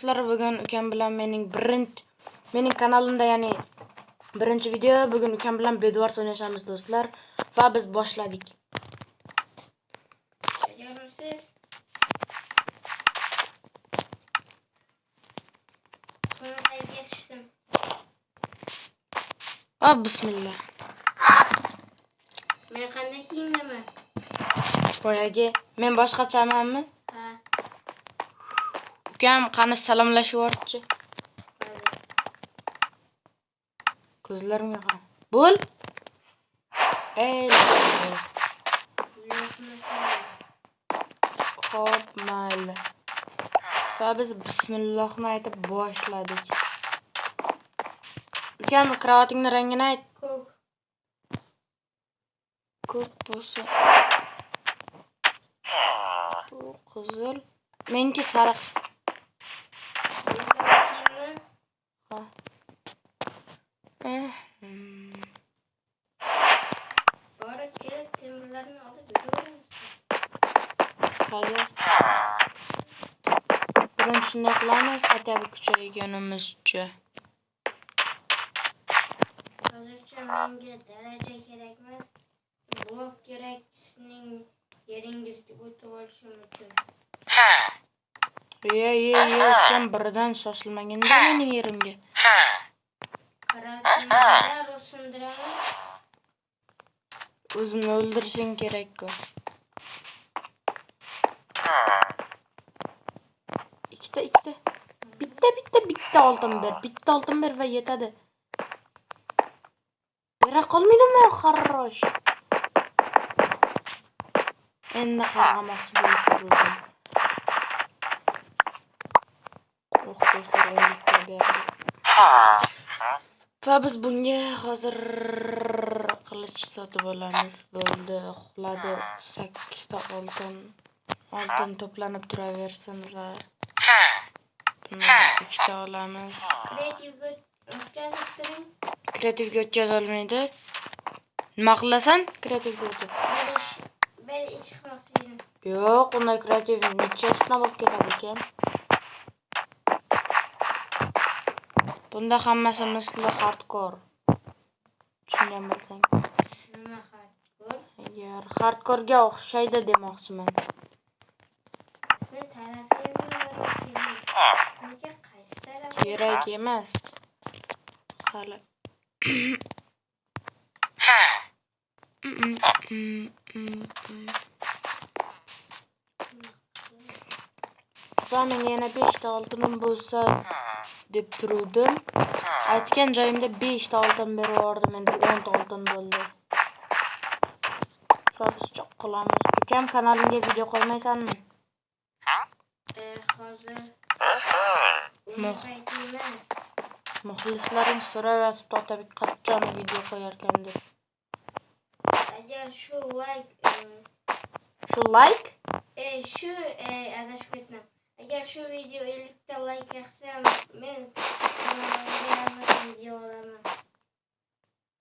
Do'stlar, bugun ukam bilan mening kanalimda, ya'ni birinchi video. Bugun ukam bilan Bedwars o'ynashamiz do'stlar va biz boshladik. Tayyormisiz? Suvni tushdim. Bismillah. Men qanday kiyimdaman? Boyagi men boshqachamanmi? Ha. Ukam qani salomlashib yuborchi. Ko'zlarimga qara. Bo'l. Ey. Xo'p, mayli. Va biz bismillahni aytib boshladik. Ukam, kravatingni rangini ayt. Ko'k. Ko'k bo'lsa. Bu qizil. Meniki sariq. Ha. Borib kelib temirlarni olib yuraveramiz. Hali. Birinchi shunday qilamiz, хотя бы kuchayganimizcha. Hozircha menga daraja kerak emas, blok kerak sizning yeringizga o'tib olishim uchun. Ye, ukam birdan shoshilmaganda mening yerimga. Qarasam, darrov sindiraman. O'zimni o'ldirishing kerak-ku. Ikkita. Bitta oltin ber. Bitta oltin ber va yetadi. Bera qolmaydimi, xarrosh? Endi qarg'amoqchi bo'lib turdim. Oh, do'stlar, o'nlikka berdi. Va biz bunga hozir qilich sotib olamiz. Bo'ldi, uxladi. 8 ta oltin. Oltin to'planib turaversin va buni 2 ta olamiz. Kreativga o'tkazib turing. Kreativga o'tkaza olmaydi. Nima qilasan? Kreativga o'tib. Bir ish qilmoqchi edim. Yo'q, unday kreativ nechasini bo'lib ketadi ekan. Bunda hammasi misli hardcore. Tushungan bo'lsang. Nima hardcore? Agar hardcorega o'xshaydi demoqchiman. Sizni tarafingizni ko'rmoqchi. Nega qaysi taraf? Kerak emas. Hali. Va menga yana 5 ta oltinim bo'lsa deb turuvdim. Aytgan joyimda 5 ta oltin berib yubordim, endi 10 ta oltin bo'ldi. Va biz cho'q qilamiz. Ukam, kanalimga video qo'ymaysanmi? Hozir Muxlislarim so'rayotibdi, Otabek qachon video qo'yarkan deb. Agar shu like shu like? Shu adashib ketdim. Agar shu video 50 ta like yig'sa, men kanalimga video olaman.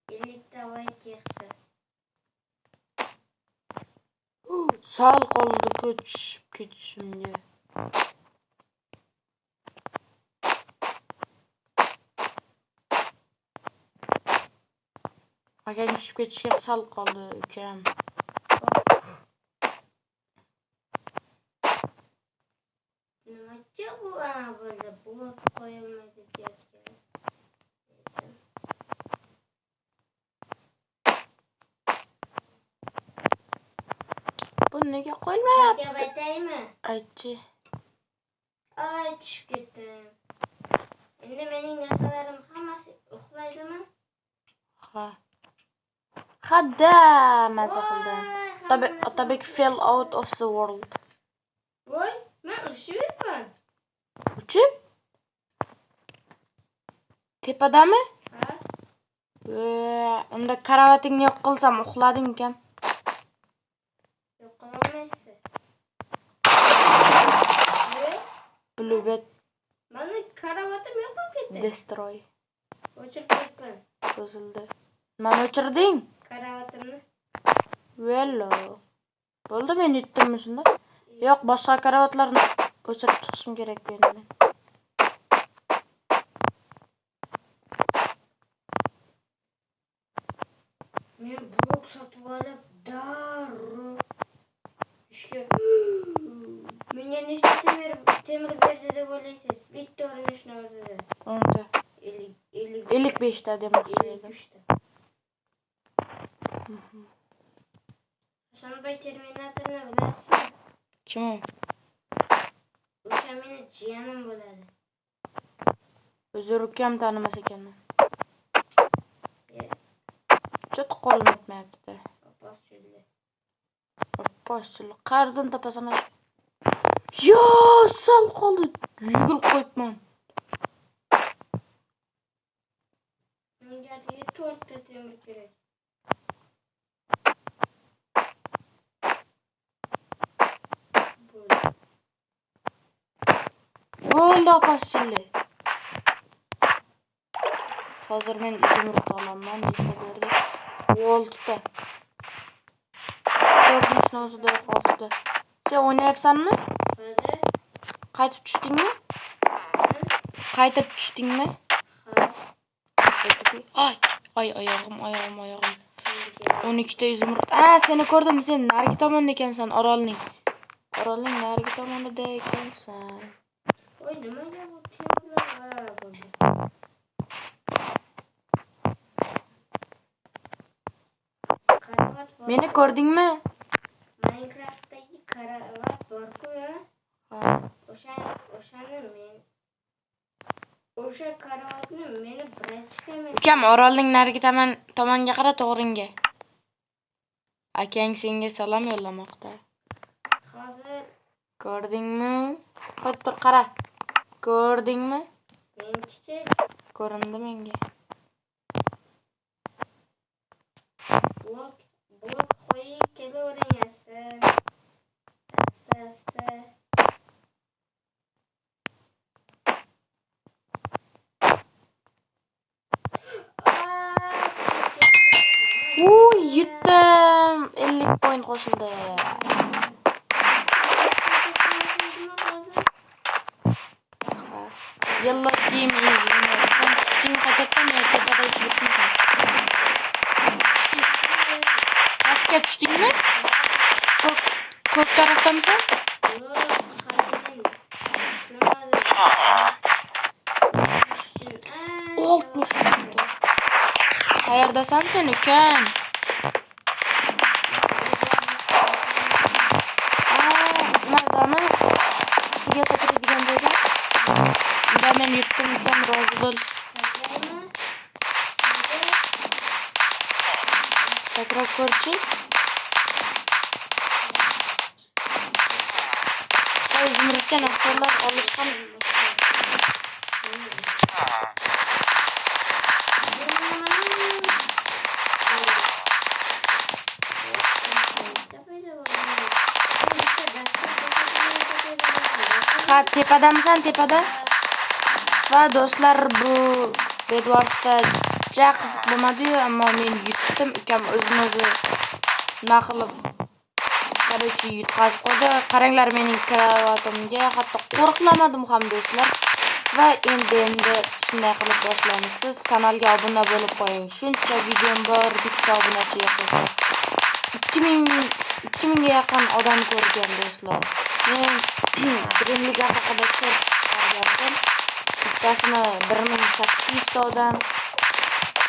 50 ta like yig'sa. Sal qoldi-ku tushib ketishimga. Akang tushib ketishga sal qoldi ukam. Nimaga bu bo'ldi? Blok qo'yilmaydi deyotgan. Bu nega qo'yilmayapti? Gap aytaymi? Aytchi. Ay, tushib ketdim. Endi mening narsalarim hammasi uxlaydimi? Ha. Hadda maza qildim. Otabek fell out of the world. Voy, men uchyapman. Uchib? Tepadami? Ha. Unda karavatingni yo'q qilsam uxlading ukam. Yo'q qilolmaysiz. Bluebet. Meni karavatim yo'q bo'lib ketdi. Destroy. O'chirib ketdim. Buzildi. Nimani o'chirding? Karavatimni. Vello. Bo'ldi, men yutdimmi shunda? Yo'q, boshqa karavatlarni o'chirib chiqishim kerak endi men. Sotib olib darrov ishga. Menga nechta temir berdi deb o'ylaysiz? Bitta urinishni o'zida. 10 ta. 55 ta demoqchi edim. 53 ta. Hasanboy Terminatorni bilasizmi? Kim u? O'sha meni jiyanim bo'ladi. Uzr ukam, tanimas ekanman. Cho't qo'lim yetmayapti-da. Oppoq. Oppoq. Qayerdan topasan? Yo, sal qoldi. Yugurib qo'yibman. Menga 4 ta temir kerak. Bo'ldi opaschilik. Hozir men izumrud olaman, nechta berdi? 6 ta. 4 o'zida yo'q, 6 ta. Sen o'ynayapsanmi? Qaytib tushdingmi? Qaytib tushdingmi? Ha. Ay, ay oyog'im, oyog'im, oyog'im. 12 ta izumrud. A, seni ko'rdim, sen narigi tomonda ekansan, orolning. Orolning narigi tomonida ekansan. Oy, nimaga bu temirlar bo'ldi? Karavat bor. Meni ko'rdingmi? Minecraftdagi karavat bor-ku, ha? O'shani men o'sha karavatni meni brachkam. Ukam, orolning narigi tomonga qara, to'g'ringga. Akang senga salom yo'llamoqda. Hozir ko'rdingmi? Qo'yib tur, qara. Ko'rdingmi? Menkichi ko'rindi menga. Blok qo'yib kelavering asta. Asta asta. Uy, yutdim. 50 point qo'shildi. Yellow team is winner. Sen tushding qaytadan yo tepada yutibmisan? Pastga tushdingmi? Ko'k tarafdamisan? Yo'q, qaytadan. 60. Qayerdasan sen ukam? Nimadami? Sizga sakraydigan joyda? Unda men yutdim ukam, rozi bo'l. Sakrab ko'rchi. Izumrudga narsalar olish ham Ha, tepadamisan, tepada? Va do'stlar, bu Bedwarsda ja qiziq bo'lmadi-yu, ammo men yutdim. Ukam o'zini o'zi nima qilib, короче, yutqazib qo'ydi. Qaranglar mening kravatimga, hatto qo'riqlamadim ham do'stlar. Va endi shunday qilib boshlaymiz. Siz kanalga obuna bo'lib qo'ying. Shuncha videom bor, bitta obunachi yo'q. 2000 ga yaqin odam ko'rgan do'stlar. Men Dream League haqida short chiqargandim. Bittasini 1800 ta odam,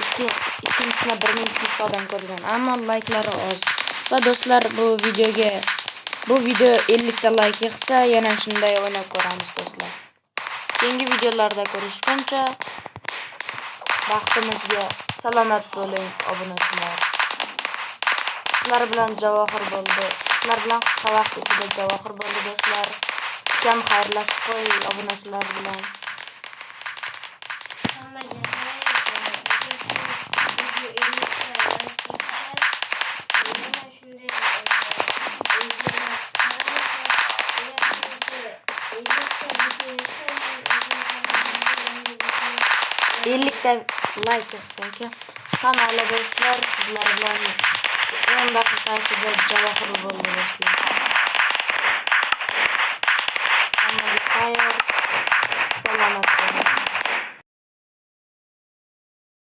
ikkinchisini 1200 ta odam ko'rgan, ammo layklari oz. Va do'stlar, bu video 50 ta layk yig'sa, yana shunday o'ynab ko'ramiz do'stlar. Keyingi videolarda ko'rishguncha baxtimizga salomat bo'ling obunachilar. Sizlar bilan Javohir bo'ldi. Sizlar bilan qisqa vaqt ichida Javohir bo'ldi do'stlar. Ukam xayrlashib qo'y obunachilar bilan. Hammaga xayr. Video 50 ta layk yig'sa, yana shunday videolar chiqaramiz. Agar video 50 ta video yig'sa, men o'zim kanalimda yangi video 50 ta layk yig'sa aka. Hamma do'stlar, sizlar bilan 10 daqiqa ichida Javohir bo'ldi do'stlar. Hammaga xayr, salomat bo'ling.